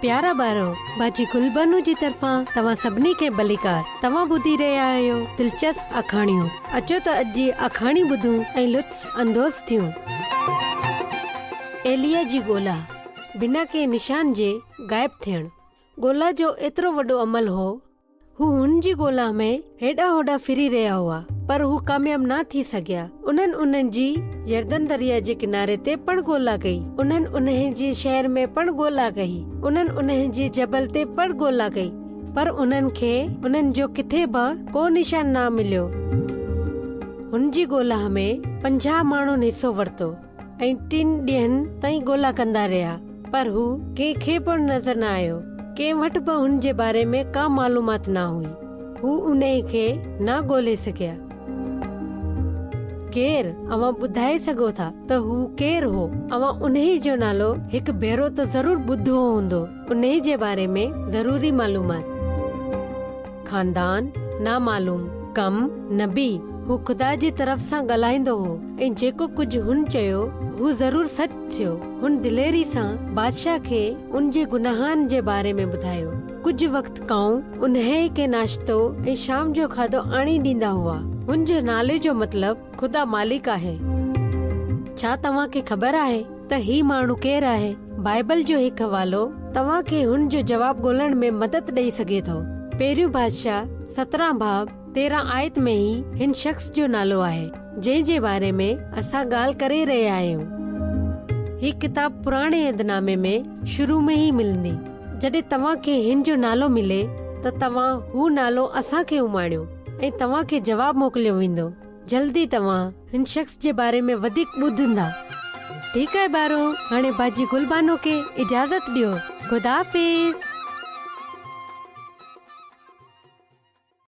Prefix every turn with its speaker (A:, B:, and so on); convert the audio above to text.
A: پيارا ٻارو، باجي گلبانو جي طرفان توهان سڀني کي ڀليڪار. توهان ٻڌي رهيا آهيو دلچسپ آکاڻيون. اچو ته اڄ جي آکاڻي ٻڌون ۽ لطف اندوز ٿيون. ايليا جي ڳولا، بنا ڪنهن نشان جي غائب ٿيڻ. ڳولا جو ايترو وڏو عمل هو هو هن جي ڳولا ۾ هيڏانهن هوڏانهن ڦري رهيا هئا، پر هو ڪامياب نه ٿي سگهيا. انهن انهن جي يردن درياء جي ڪناري تي پڻ ڳولا ڪئي. انهن انهي جي شهر ۾ پڻ ڳولا ڪئي. انهن انهي جي جبل تي پڻ ڳولا ڪئي، پر انهن کي انهن جو ڪٿي به ڪو نشان نه مليو. هن جي ڳولا ۾ 50 ماڻهن حصو ورتو. ۽ ٽن ڏينهن تائين ڳولا ڪندا رهيا پر هو ڪنهن کي پڻ نظر نه آيو. ڪنهن وٽ به هن جي باري ۾ ڪا معلومات نه هئي. هو انهي کي نه ڳولي سگهيا. ڪير؟ اوهان ٻڌائي سگهو ٿا ته هو ڪير هو؟ اوهان انهي جو نالو هڪ ڀيرو ته ضرور ٻڌو هوندو. انهي جي باري ۾ ضروري معلومات. خاندان، نامعلوم، ڪم، نبي، هو خدا جي طرف سان ڳالهائيندو هو ۽ جيڪو ڪجهه هن چيو هو ضرور سچ ٿيو. هن دليري سان بادشاهه کي ان جي گناهن جي باري ۾ ٻڌايو. ڪجهه وقت ڪانء انهيء کي ناشتو ۽ شام جو کاڌو آڻي ڏيندا هئا. هن جي نالي جو مطلب خدا مالڪ آهي. ڇا توهان کي خبر آهي ته هي ماڻهو ڪير آهي؟ بائيبل جو هڪ حوالو توهان کي هن جو جواب ڳولڻ ۾ مدد ڏئي سگهي ٿو. پهريون بادشاهه 17 باب 13 آيت ۾ ئي هن شخص جو نالو آهي، جنهن جي باري ۾ اسان ڳالهه ڪري رهيا آهيون. هي ڪتاب پراڻي عهدنامي ۾ شروع ۾ ئي ملندي. جڏهن توهان کي هن جو نالو ملي ته توهان هو نالو اسان کي اماڻيو ۽ توهان کي جواب موڪليو ويندو. جلدي توهان هن شخص جي باري ۾ وڌيڪ ٻڌندا. ٺيڪ آهي ٻارو، هاڻي باجي گل بانو کي اجازت ڏيو. خدا حافظ.